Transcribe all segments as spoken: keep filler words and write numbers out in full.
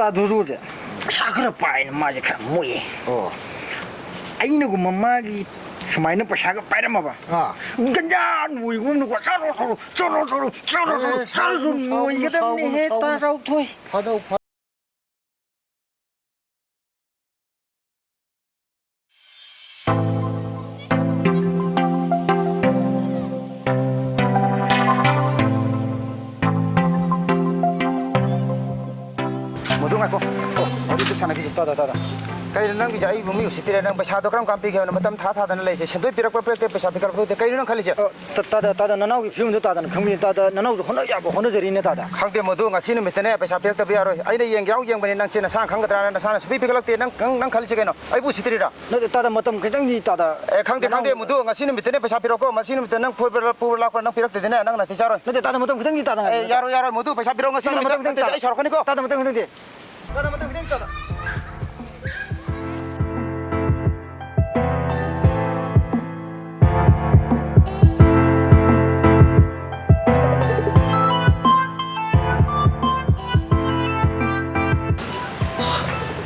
ꯇꯥ ꯙꯣꯖꯣꯁꯦ ꯄꯩꯁꯥ ꯈꯔ ꯄꯥꯏꯅ ꯃꯥꯁꯦ ꯈꯔ ꯃꯣꯛꯑꯦ꯫ ꯑꯣ꯫ ꯑꯩꯅꯒꯨꯝꯕ ꯃꯥꯒꯤ ꯁꯨꯃꯥꯏꯅ ꯄꯩꯁꯥꯒ ꯄꯥꯏꯔꯝꯃꯕ, ꯑꯥ꯫ ꯒꯟꯖꯥ ꯅꯣꯏꯒꯨꯝꯅꯀꯣ ꯆꯠꯂꯣ, ꯆꯠꯂꯣ, ꯆꯠꯂꯣ, ꯆꯠꯂꯣ, ꯆꯠꯂꯣ, ꯆꯠꯂꯣ, ꯑꯦ, ꯆꯠꯂꯣ, ꯁꯥꯎꯒꯅꯨ, ꯁꯥꯎꯒꯅꯨ, ꯅꯣꯏꯒꯗꯕꯅꯦꯍꯦ, ꯁꯥꯎꯒꯅꯨ, ꯇꯥ ꯁꯥꯎꯒꯅꯨ꯫ ꯆꯥꯎꯊꯣꯏ꯫ ꯊꯥꯗꯧ, ꯊꯥꯗꯧ꯫ ꯃꯗꯨ ꯉꯥꯏꯈꯣ꯫ ꯑꯣ, ꯍꯧꯖꯤꯛꯇ ꯁꯥꯟꯅꯈꯤꯁꯦ꯫ ꯇꯥꯗ, ꯇꯥꯗ꯫ ꯀꯩꯅꯣ ꯅꯪꯒꯤꯁꯦ ꯑꯩꯕꯨ ꯃꯤ ꯎꯁꯤꯠꯇ꯭ꯔꯦ? ꯅꯪ ꯄꯩꯁꯥꯗꯣ ꯀꯔꯝ ꯀꯥꯟ ꯄꯤꯒꯦ ꯍꯥꯏꯕꯅꯣ? ꯃꯇꯝ ꯊꯥ ꯊꯥꯗꯅ ꯂꯩꯁꯦ꯫ ꯁꯦꯟꯗꯣꯏ ꯄꯤꯔꯛꯄ꯭ꯔꯥ ꯄꯤꯔꯛꯇꯦ, ꯄꯩꯁꯥ ꯄꯤꯈꯠꯂꯛꯄ꯭ꯔꯥ ꯄꯤꯔꯛꯇꯦ, ꯀꯩꯅꯣ ꯅꯪ ꯈꯜꯂꯤꯁꯦ? ꯑ, ꯇ-, ꯇꯥꯗ, ꯇꯥꯗ, ꯅꯅꯥꯎꯒꯤ ꯐꯤꯕꯝꯗꯣ ꯇꯥꯗꯅ ꯈꯪꯕꯤꯅꯦ ꯇꯥꯗ, ꯅꯅꯥꯎꯁꯨ ꯍꯣꯠꯅ ꯌꯥꯕ ꯍꯣꯠꯅꯖꯔꯤꯅꯦ ꯇꯥꯗ꯫ ꯈꯪꯗꯦ ꯃꯗꯨ, ꯉꯁꯤ ꯅꯨꯃꯤꯠꯇꯅꯦ ꯄꯩꯁꯥ ꯄꯤꯔꯛꯇꯕ ꯌꯥꯔꯣꯏ꯫ ꯑꯩꯅ ꯌꯦꯡꯒꯦ ꯌꯥꯎ ꯌꯦꯡꯕꯅꯤ, ꯅꯪ ꯆꯦ ꯅꯁꯥꯅ ꯈꯪꯒꯗ꯭ꯔꯥꯅ ꯅꯁꯥꯅ ꯁꯨꯡꯄꯤ ꯄꯤꯈꯠꯂꯛꯇꯦ꯫ ꯅꯪ, ꯅꯪ, ꯅꯪ ꯈꯜꯂꯤꯁꯦ ꯀꯩꯅꯣ? ꯑꯩꯕꯨ ꯎꯁꯤꯠꯇ꯭ꯔꯤꯔꯥ? ꯅꯠꯇꯦ ꯇꯥꯗ, ꯃꯇꯝ ꯈꯤꯇꯪꯗꯤ ꯇꯥꯗ꯫ ꯑꯦ, ꯈꯪꯗꯦ, ꯅꯅꯥꯎ ꯈꯪꯗꯦ ꯃꯗꯨ, ꯉꯁꯤ ꯅꯨꯃꯤꯠꯇꯅꯦ ꯄꯩꯁꯥ ꯄꯤꯔꯛꯑꯣꯀꯣ, ꯉꯁꯤ ꯅꯨꯃꯤꯠꯇ ꯅꯪ ꯐꯨꯕ ꯂꯥꯛꯄ꯭ꯔꯥ ꯅꯪ ꯄꯤꯔꯛꯇꯗꯤꯅꯦ ꯅꯪ ꯅꯥꯇꯩ ꯆꯥꯔꯣꯏ꯫ ꯅꯠꯇꯦ ꯇꯥꯗ, ꯃꯇꯝ ꯈꯤꯇꯪꯗꯤ ꯇꯥꯗ ꯑꯦ, ꯉꯥꯏꯕꯤꯌꯨ꯫ ꯌꯥꯔꯣꯏ, ꯌꯥꯔꯣꯏ ꯃꯗꯨ, ꯄꯩꯁꯥ ꯄꯤꯔꯛꯑꯣ ꯉꯁꯤ ꯇꯥꯗ, ꯅꯨꯃꯤꯠꯇ ꯃꯇꯝ ꯈꯤꯇꯪ ꯅꯠꯇ꯭ꯔꯗꯤ ꯇꯥꯗ꯫ ꯑꯩ ꯁꯥꯎꯔꯛꯀꯅꯤꯀꯣ꯫ ꯇꯥꯗ, ꯃꯇꯝ ꯈꯤꯇꯪꯗꯤ꯫ ꯇꯥꯗ, ꯃꯇꯝ ꯈꯤꯇꯪ ꯇꯥꯗ꯫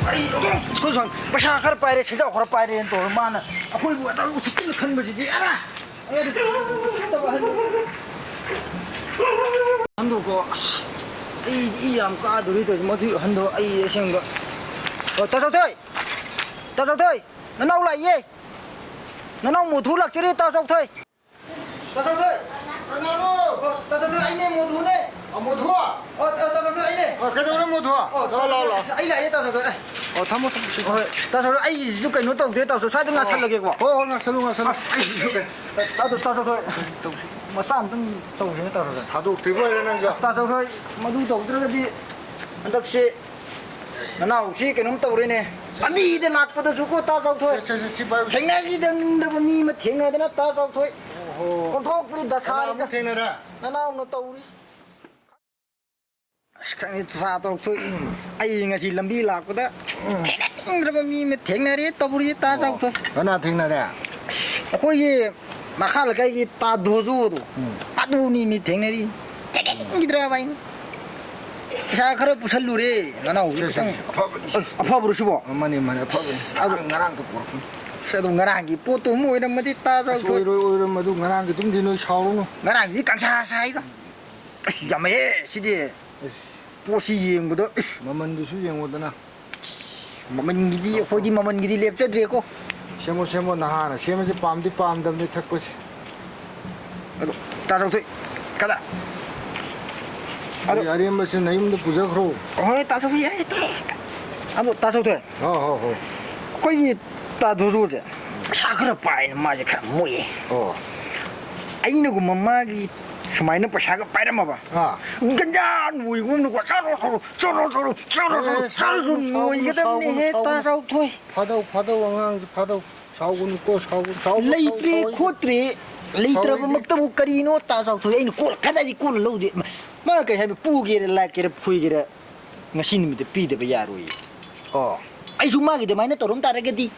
ꯑꯩ ꯑꯗꯨꯝ ꯁ꯭ꯀꯨꯜ ꯁꯪ-, ꯄꯩꯁꯥ ꯈꯔ ꯄꯥꯏꯔꯦ, ꯁꯦꯟꯖꯥꯎ ꯈꯔ ꯄꯥꯏꯔꯦꯅ ꯇꯧꯔ ꯃꯥꯅ ꯑꯩꯈꯣꯏꯕꯨ ꯑꯗꯨꯝ ꯎꯁꯤꯠꯇꯅ ꯈꯟꯕꯁꯤꯗꯤ, ꯑꯔꯥ! ꯑꯩ ꯑꯗꯨ ꯎꯁꯤꯠꯇꯕ ꯑꯍꯟꯗꯣ꯫ ꯑꯍꯟꯗꯣꯀꯣ, ꯑꯁ, ꯑꯩ ꯏ ꯌꯥꯝ ꯀꯥꯗꯣꯔꯤ ꯇꯧꯔꯤꯁꯦ, ꯃꯗꯨꯏ ꯑꯍꯟꯗꯣ ꯑꯩ ꯑꯁꯦꯡꯕ꯫ ꯑꯣ, ꯇꯥ ꯆꯥꯎꯊꯣꯏ! ꯇꯥ ꯆꯥꯎꯊꯣꯏ! ꯅꯅꯥꯎ ꯂꯥꯛꯏꯌꯦ! ꯅꯅꯥꯎ ꯃꯣꯊꯨ ꯂꯥꯛꯆꯔꯤ, ꯇꯥ ꯆꯥꯎꯊꯣꯏ! ꯇꯥ ꯆꯥꯎꯊꯣꯏ! ꯀꯅꯥꯅꯣ? ꯑꯣ, ꯇꯥ ꯆꯥꯎꯊꯣꯏ, ꯑꯩꯅꯦ, ꯃꯣꯊꯨꯅꯦ! ꯑ, ꯃꯣꯊꯨ? ꯑꯣ, ꯇꯥ, ꯇꯥ ꯆꯥꯎꯊꯣꯏ, ꯑꯩꯅꯦ! ꯑ, ꯀꯩꯗꯧꯔꯦ, ꯃꯣꯊꯨ? ꯑꯣ, ꯂꯥꯛꯑꯣ, ꯂꯥꯛꯑꯣ, ꯂꯥꯛꯑꯣ꯫ ꯑꯩ ꯂꯥꯛꯑꯦ, ꯇꯥ ꯆꯥꯎꯊꯣꯏ꯫ ꯑꯣ, ꯊꯝꯃꯣ, ꯊꯝꯃꯣ, ꯁꯤ ꯍꯣꯏ, ꯇꯥ ꯆꯥꯎꯊꯣꯏ, ꯑꯩꯒꯤꯁꯤꯁꯨ ꯀꯩꯅꯣ ꯇꯧꯗ꯭ꯔꯦ, ꯇꯥ ꯆꯥꯎꯊꯣꯏ, ꯁ꯭ꯋꯥꯏꯗ ꯑꯣ꯫ ꯉꯥꯏꯁꯜꯂꯒꯦꯀꯣ꯫ ꯍꯣꯏ, ꯍꯣꯏ, ꯉꯥꯏꯁꯜꯂꯨ, ꯉꯥꯏꯁꯜꯂꯨ꯫ ꯑꯁ, ꯑꯩꯒꯤꯁꯨ ꯀꯩꯅꯣ, ꯇꯥ, ꯇꯥ, ꯇꯥ ꯆꯥꯎꯊꯣꯏ, ꯃꯆꯥ ꯑꯝꯇꯪ ꯇꯧꯁꯤꯅꯦ, ꯇꯥ ꯆꯥꯎꯊꯣꯏ꯫ ꯊꯥꯗꯣꯛꯇ꯭ꯔꯤꯕ ꯑꯣꯏꯔꯦ ꯅꯪꯁꯨ꯫ ꯑꯁ, ꯇꯥ ꯆꯥꯎꯊꯣꯏ, ꯃꯗꯨ ꯇꯧꯗ꯭ꯔꯒꯗꯤ ꯍꯟꯗꯛꯁꯦ ꯅꯅꯥꯎꯁꯤ ꯀꯩꯅꯣꯝ ꯇꯧꯔꯦꯅꯦ꯫ ꯂꯝꯕꯤꯗ ꯂꯥꯛꯄꯗꯁꯨ ꯀꯣ, ꯇꯥ ꯆꯥꯎꯊꯣꯏ꯫ ꯁꯦ, ꯁꯦ, ꯁꯦ, ꯁꯤ ꯄꯥꯏꯌꯨ, ꯁꯦ꯫ ꯊꯦꯡꯅꯈꯤꯗꯅꯕ ꯃꯤ ꯑꯃ ꯊꯦꯡꯅꯗꯅ, ꯇꯥ ꯆꯥꯎꯊꯣꯏ꯫ ꯑꯣꯍꯣ꯫ ꯑꯣꯟꯊꯣꯛꯄꯅꯤ ꯀꯅꯥ ꯗꯁꯥꯅꯤꯗ꯫ ꯑꯃꯨꯛ ꯊꯦꯡꯅꯔꯦ? ꯅꯅꯥꯎꯅ ꯇꯧꯔꯤ꯫ ꯑꯁ, ꯈꯪꯗꯦ, ꯇꯥ ꯆꯥꯎꯊꯣꯏ꯫ ꯑꯩ ꯉꯁꯤ ꯂꯝꯕꯤ ꯂꯥꯛꯄꯗ ꯊꯦꯡꯅꯅꯤꯡꯗ꯭ꯔꯕ ꯃꯤ ꯑꯃ ꯊꯦꯡꯅꯔꯦ ꯇꯧꯔꯤ, ꯇꯥ ꯑꯣ꯫ ꯆꯥꯎꯊꯣꯏ꯫ ꯀꯅꯥ ꯊꯦꯡꯅꯔꯦ? ꯑꯩꯈꯣꯏꯒꯤ ꯃꯈꯥ ꯂꯩꯀꯥꯏꯒꯤ ꯇꯥ ꯗꯣꯖꯣꯗꯣ, ꯎꯝ꯫ ꯑꯗꯨꯅꯤ ꯃꯤ ꯊꯦꯡꯅꯔꯤ꯫ ꯊꯦꯡꯅꯅꯤꯡꯈꯤꯗ꯭ꯔꯕ ꯑꯩꯅ꯫ ꯄꯩꯁꯥ ꯈꯔ ꯄꯨꯁꯜꯂꯨꯔꯦ, ꯅꯅꯥꯎꯁꯦ ꯁꯦ, ꯁꯦ, ꯈꯤꯇꯪ꯫ ꯑꯐꯕꯅꯤ꯫ ꯑꯐꯕ꯭ꯔꯣ ꯁꯤꯕꯣ? ꯃꯥꯅꯤ, ꯃꯥꯅꯤ, ꯑꯐꯕꯅꯤ꯫ ꯑꯗꯨ ꯉꯔꯥꯡ, ꯉꯔꯥꯡꯗ ꯄꯨꯔꯛꯄꯅꯤ꯫ ꯑꯁ, ꯑꯗꯨ ꯉꯔꯥꯡꯒꯤ ꯄꯣꯠꯇꯨ ꯑꯃ ꯑꯣꯏꯔꯝꯃꯗꯤ ꯇꯥ ꯑꯁ, ꯆꯥꯎꯊꯣꯏ꯫ ꯑꯣꯏꯔꯣꯏ, ꯑꯣꯏꯔꯣꯏ, ꯃꯗꯨ ꯉꯔꯥꯡꯒꯤꯗꯨꯝꯗꯤ ꯅꯣꯏ ꯁꯥꯎꯔꯨꯅꯨ꯫ ꯉꯔꯥꯡꯒꯤꯗꯤ ꯀꯪꯁꯥ ꯁꯥꯏꯗ꯫ ꯑꯁ, ꯌꯥꯝꯃꯛꯑꯦ ꯁꯤꯗꯤ꯫ ꯑꯁ꯫ ꯄꯣꯠꯁꯤ ꯌꯦꯡꯕꯗ, ꯏꯁ꯫ ꯃꯃꯟꯗꯨꯁꯨ ꯌꯦꯡꯉꯣꯗꯅ꯫ ꯃꯃꯜꯒꯤꯗꯤ, ꯑꯩꯈꯣꯏꯗꯤ ꯃꯃꯜꯒꯤꯗꯤ ꯂꯦꯞꯆꯗ꯭ꯔꯦꯀꯣ꯫ ꯁꯦꯝꯃꯣ, ꯁꯦꯝꯃꯣ, ꯅꯍꯥꯅ ꯁꯦꯝꯕꯁꯦ ꯄꯥꯝꯗꯤ ꯄꯥꯝꯗꯕꯅꯤ ꯊꯛꯄꯁꯦ꯫ ꯑꯗꯣ, ꯇꯥ ꯆꯥꯎꯊꯣꯏ, ꯀꯗꯥ? ꯑꯗꯣ, ꯑꯩ ꯑꯔꯦꯝꯕꯁꯤ ꯅꯌꯨꯝꯗ ꯄꯨꯖꯈ꯭ꯔꯣ꯫ ꯍꯣꯏ, ꯇꯥ ꯆꯥꯎꯊꯣꯏ, ꯌꯥꯏ, ꯇꯥ꯫ ꯑꯗꯣ, ꯇꯥ ꯆꯥꯎꯊꯣꯏ꯫ ꯍꯣ, ꯍꯣ, ꯍꯣ꯫ ꯑꯩꯈꯣꯏꯒꯤ ꯇꯥ ꯖꯣꯖꯣꯁꯦ ꯄꯩꯁꯥ ꯈꯔ ꯄꯥꯏꯅ ꯃꯥꯁꯦ ꯈꯔ ꯃꯣꯏꯌꯦ꯫ ꯑꯣ꯫ ꯑꯩꯅꯒꯨꯝꯕ ꯃꯥꯒꯤ ꯁꯨꯃꯥꯏꯅ ꯄꯩꯁꯥꯒ ꯄꯥꯏꯔꯝꯃꯕ, ꯑꯥ꯫ ꯒꯟꯖꯥ ꯅꯣꯏꯒꯨꯝꯅꯀꯣ, ꯆꯠꯂꯣ, ꯆꯠꯂꯣ, ꯆꯠꯂꯣ, ꯆꯠꯂꯣ, ꯆꯠꯂꯣ, ꯆꯠꯂꯣ, ꯑꯦ, ꯆꯠꯂꯣ, ꯁꯥꯎꯒꯅꯨ, ꯁꯥꯎꯒꯅꯨ, ꯅꯣꯏꯒꯗꯕꯅꯦꯍꯦ, ꯁꯥꯎꯒꯅꯨ, ꯇꯥ ꯁꯥꯎꯒꯅꯨ꯫ ꯆꯥꯎꯊꯣꯏ꯫ ꯐꯥꯗꯧ, ꯐꯥꯗꯧ, ꯑꯉꯥꯡꯁꯤ ꯐꯥꯗꯧ꯫ ꯁꯥꯎꯒꯅꯨꯀꯣ, ꯁꯥꯎꯒꯅꯨ, ꯁꯥꯎꯒꯅꯨ, ꯂꯩꯇ꯭ꯔꯦ ꯁꯥꯎꯒꯅꯨ꯫ ꯈꯣꯠꯇ꯭ꯔꯦ, ꯁꯥꯎꯒꯅꯨ꯫ ꯂꯩꯇ꯭ꯔꯕꯃꯛꯇꯕꯨ ꯀꯔꯤꯅꯣ, ꯇꯥ ꯆꯥꯎꯊꯣꯏ? ꯑꯩꯅ ꯀꯣꯜ ꯀꯗꯥꯏꯗꯤ ꯀꯣꯜꯂ ꯂꯧꯗꯦ꯫ ꯃꯥ, ꯃꯥꯅ ꯀꯩ ꯍꯥꯏꯕ? ꯄꯨꯒꯦꯔ, ꯂꯥꯛꯀꯦꯔ, ꯐꯨꯏꯒꯦꯔ, ꯉꯁꯤ ꯅꯨꯃꯤꯠꯇ ꯄꯤꯗꯕ ꯌꯥꯔꯣꯏꯌꯦ꯫ ꯑꯣ꯫ ꯑꯩꯁꯨ ꯃꯥꯒꯤ ꯑꯗꯨꯃꯥꯏꯅ ꯇꯧꯔꯝ ꯇꯥꯔꯒꯗꯤ,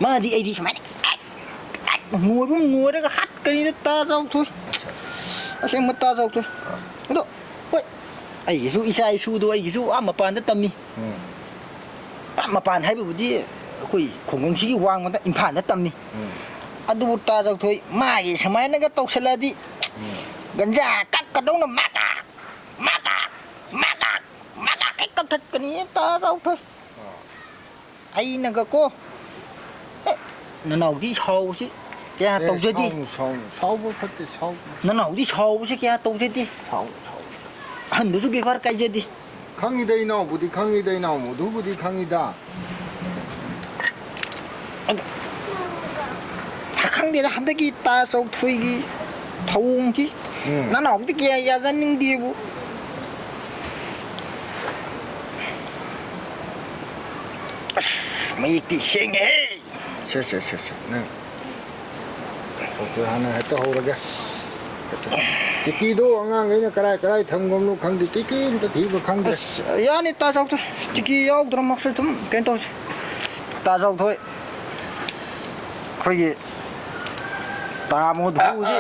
ꯃꯥꯗꯤ ꯑꯩꯗꯤ ꯁꯨꯃꯥꯏꯅ ꯑꯦꯛ, ꯑꯦꯛ ꯅꯣꯏꯕ ꯑꯃ ꯅꯣꯏꯔꯒ ꯍꯥꯠꯀꯅꯤꯗ, ꯇꯥ ꯆꯥꯎꯊꯣꯏ꯫ ꯑꯁꯦꯡꯕ ꯇꯥ ꯆꯥꯎꯊꯣꯏ꯫ ꯑꯗꯣ, ꯍꯣꯏ, ꯑꯩꯒꯤꯁꯨ ꯏꯆꯥ ꯏꯁꯨꯗꯣ ꯑꯩꯒꯤꯁꯨ ꯑꯥ ꯃꯄꯥꯟꯗ ꯇꯝꯃꯤ꯫ ꯎꯝ꯫ ꯑꯥ ꯃꯄꯥꯟ ꯍꯥꯏꯕꯕꯨꯗꯤ ꯑꯩꯈꯣꯏ ꯈꯨꯡꯒꯪꯁꯤꯒꯤ ꯋꯥꯡꯃꯗ ꯏꯝꯐꯥꯜꯗ ꯇꯝꯃꯤ꯫ ꯎꯝ꯫ ꯑꯗꯨꯕꯨ ꯇꯥ ꯆꯥꯎꯊꯣꯏ, ꯃꯥꯒꯤ ꯁꯨꯃꯥꯏꯅꯒ ꯇꯧꯁꯜꯂꯛꯑꯗꯤ, ꯎꯝ꯫ ꯒꯟꯖꯥ ꯀꯛꯀꯗꯧꯅ ꯃꯥꯇꯥꯛ, ꯃꯥꯇꯥꯛ, ꯃꯥꯇꯥꯛ, ꯃꯥꯇꯥꯛ ꯍꯦꯛ ꯀꯛꯊꯠꯀꯅꯤ ꯇꯥ ꯆꯥꯎꯊꯣꯏ꯫ ꯑꯣ꯫ ꯑꯩꯅꯒꯀꯣ, ꯑꯦ, ꯅꯅꯥꯎꯗꯤ ꯁꯥꯎꯕꯁꯤ ꯀꯌꯥ ꯑꯦ, ꯇꯧꯖꯗꯦ꯫ ꯁꯥꯎꯅꯨ, ꯁꯥꯎꯅꯨ, ꯁꯥꯎꯕ ꯐꯠꯇꯦ, ꯁꯥꯎꯅꯨ꯫ ꯅꯅꯥꯎꯗꯤ ꯁꯥꯎꯕꯁꯤ ꯀꯌꯥ ꯇꯧꯖꯗꯦ꯫ ꯁꯥꯎꯅꯨ, ꯁꯥꯎꯅꯨ꯫ ꯑꯍꯟꯗꯨꯁꯨ ꯕꯦꯕꯥꯔ ꯀꯥꯏꯖꯗꯦ꯫ ꯈꯪꯉꯤꯗ, ꯏꯅꯥꯎꯕꯨꯗꯤ ꯈꯪꯉꯤꯗ, ꯏꯅꯥꯎ ꯃꯣꯗꯨꯕꯨꯗꯤ ꯈꯪꯉꯤꯗ꯫ ꯑꯗꯨ, ꯈꯪꯗꯦꯗ, ꯍꯟꯗꯛꯀꯤ ꯇꯥ ꯆꯥꯎꯊꯣꯏꯒꯤ ꯊꯧꯑꯣꯡꯁꯤ ꯎꯝ꯫ ꯅꯅꯥꯎꯗꯤ ꯀꯌꯥ ꯌꯥꯖꯅꯤꯡꯗꯦꯕꯨ꯫ ꯑꯁ, ꯃꯌꯦꯛꯇꯤ ꯁꯦꯡꯉꯦꯍꯦ꯫ ꯁꯦ, ꯁꯦ, ꯁꯦ, ꯁꯦ, ꯅꯪ ꯆꯥꯎꯊꯣꯏ ꯍꯥꯟꯅ ꯍꯦꯛꯇ ꯍꯧꯔꯒꯦ꯫ ꯁꯦ, ꯁꯦ꯫ ꯇꯤꯀꯤꯗꯣ ꯑꯉꯥꯡꯈꯩꯅ ꯀꯔꯥꯏ ꯀꯔꯥꯏ ꯊꯝꯈ꯭ꯔꯕꯅꯣ ꯈꯪꯗꯦ, ꯇꯤꯀꯤ ꯑꯝꯇ ꯊꯤꯕ ꯈꯪꯗ꯭ꯔꯦ꯫ ꯑꯁ, ꯌꯥꯅꯤ, ꯇꯥ ꯆꯥꯎꯊꯣꯏ꯫ ꯇꯤꯀꯤ ꯌꯥꯎꯗ꯭ꯔꯃꯛꯁꯨ ꯑꯗꯨꯝ ꯀꯩꯅꯣ ꯇꯧꯁꯤ꯫ ꯇꯥ ꯆꯥꯎꯊꯣꯏ꯫ ꯑꯩꯈꯣꯏꯒꯤ ꯇꯥ ꯃꯣꯙꯨꯁꯤ,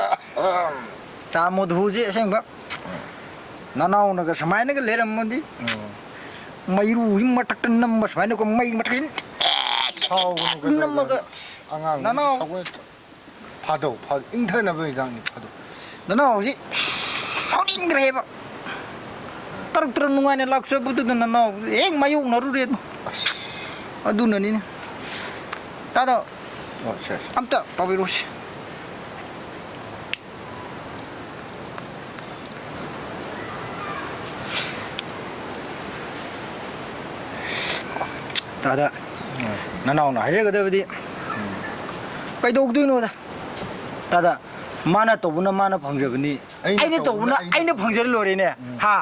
ꯇꯥ ꯃꯣꯙꯨꯁꯤ ꯑꯁꯦꯡꯕ ꯅꯅꯥꯎꯅꯒ ꯁꯨꯃꯥꯏꯅꯒ ꯂꯩꯔꯝꯃꯗꯤ, ꯎꯝ꯫ ꯃꯩꯔꯨꯁꯤ ꯃꯊꯛꯇ ꯅꯝꯕ, ꯁꯨꯃꯥꯏꯅꯀꯣ, ꯃꯩ ꯃꯊꯛꯇ ꯁꯥꯎꯒꯅꯨ, ꯀꯩꯗꯧꯔꯒꯦ? ꯅꯝꯃꯒ, ꯑꯉꯥꯡ ꯅꯅꯥꯎ ꯁꯥꯎꯒꯠ-, ꯐꯥꯗꯧ, ꯐꯥ-, ꯏꯪꯊꯅꯕ ꯍꯤꯗꯥꯛꯅꯤ, ꯐꯥꯗꯧ꯫ ꯅꯅꯥꯎꯁꯤ ꯁꯥꯎꯅꯤꯡꯈ꯭ꯔꯦꯕ꯫ ꯇꯔꯨꯛ ꯇꯔꯨꯛ ꯅꯨꯡꯉꯥꯏꯅ ꯂꯥꯛꯆꯕꯗꯨꯗ ꯅꯅꯥꯎ ꯍꯦꯛ ꯃꯥꯌꯣꯛꯅꯔꯨꯔꯦ ꯑꯗꯣ꯫ ꯑꯁ꯫ ꯑꯗꯨꯅꯅꯤꯅꯦ꯫ ꯇꯥꯗꯣ, ꯑꯣ, ꯁꯦ, ꯁꯦ꯫ ꯑꯝꯇ ꯄꯥꯕꯤꯔꯣꯁꯤ꯫ ꯇꯥꯗ, ꯎꯝ꯫ ꯅꯅꯥꯎꯅ ꯍꯥꯏꯖꯒꯗꯕꯗꯤ, ꯎꯝ꯫ ꯀꯩꯗꯧꯗꯣꯏꯅꯣꯗ? ꯇꯥꯗ, ꯃꯥꯅ ꯇꯧꯕꯅ ꯃꯥꯅ ꯐꯪꯖꯕꯅꯤ, ꯑꯩꯅ ꯑꯩꯅ ꯇꯧꯕꯅ ꯇꯧꯕꯅ ꯑꯩꯅ ꯑꯩꯅ ꯐꯪꯖꯔ ꯂꯣꯏꯔꯦꯅꯦ꯫ ꯎꯝ꯫ ꯍꯥ?